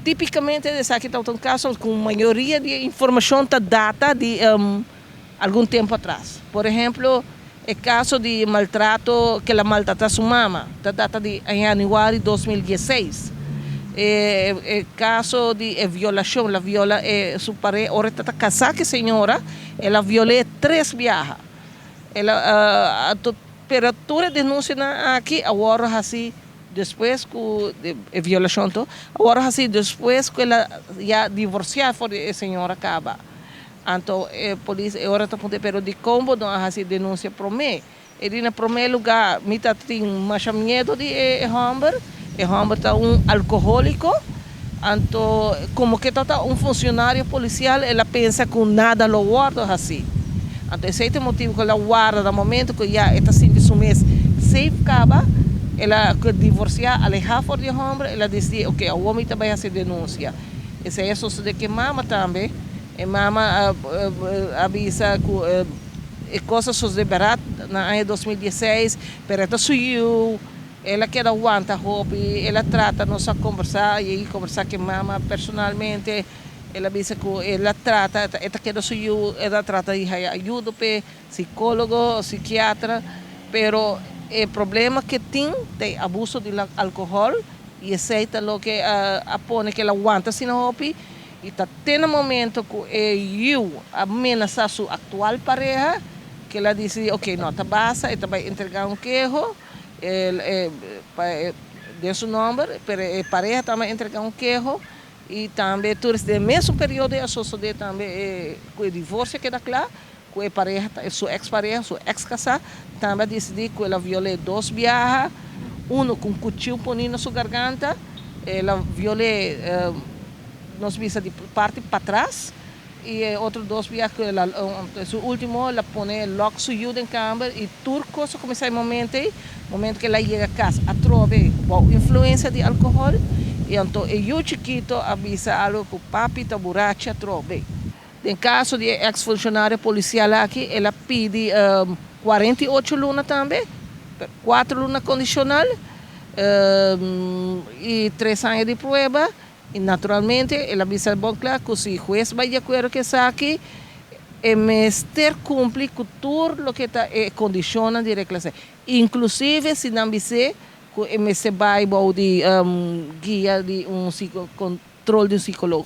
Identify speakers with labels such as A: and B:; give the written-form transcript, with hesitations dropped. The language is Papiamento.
A: Tipicamente esaki ta un caso cu mayoria di informacion ta data di algun tempo atras. Por ehempel, e caso di maltrato, cu el a maltrata su mama, ta data di januari 2016. E caso di violacion, el a viola su pareha, ora ta casa cu señora, el a viol'e tres biaha. El a, pero tur denuncia aki, awor asina, despues cu e violacion, awor asina, despues cu el a ya divorcia for di e señora caba. Anto, polis, e ora ta puntra, pero di con no a haci denuncia prome? E di, na prome lugar, mi tin mas miedo di e homber, e homber ta un alcoholico, anto, como cu ta un funcionario policial, el a pensa cu nada lo wordo asina. Anto, esey ta e motibo cu el a warda na momento cu ya ta sinti su mes safe caba, el a divorcia, aleha for di e homber, el a dicidi, ok, e homber tambe a haci denuncia. Esey ta sucede cu mama tambe, e mama a bisa cu e cos a sucede na aña 2016, pero e ta su yiu, el a keda wanta hopi, el a trata, nos a combersa, y a combersa cu mama personalmente, el a bisa cu el a trata, e ta keda su yiu, el a trata di ayuda pa psicologo, psikiatra, pero e problema cu tin, tin abuso di alcohol, y esey ta loke a pone cu el a wanta asina hopi, y ta te e momento cu e yiu a menasa su actual pareha, cu el a dicidi, ok, no, ta basta, e ta bay entrega un keho, di su nomber, pero e pareha tambe a entrega un keho, y tambe tur den mesun periodo a sucede tambe cu e divorcio keda cla, cu e pareha, su ex-pareha, su ex-casa, tambe a dicidi cu el a viol'e dos biaha, uno cu cuchiu poni na su garganta, el a viol'e, nos bisa di parti patras, y otro dos biaha cu el a, su ultimo, el a pone lock su yiu den camber y tur cos a cuminsa e momento, momento cu el a yega cas, atrobe, bou influencia di alcohol, y anto e yiu chikito a bisa algo cu papi ta burachi atrobe. Den caso di ex-funcionario policial aki, el a pidi 48 luna tambe, 4 luna condicional y 3 aña di prueba, y naturalmente el a bisa bon cla cu si hues bay di acuerdo cu esaki, e mester cumpli cu tur loke ta e condicion di reclase. Inclusive si nan bis'e cu e mester bay di guia di un control di un psicologo.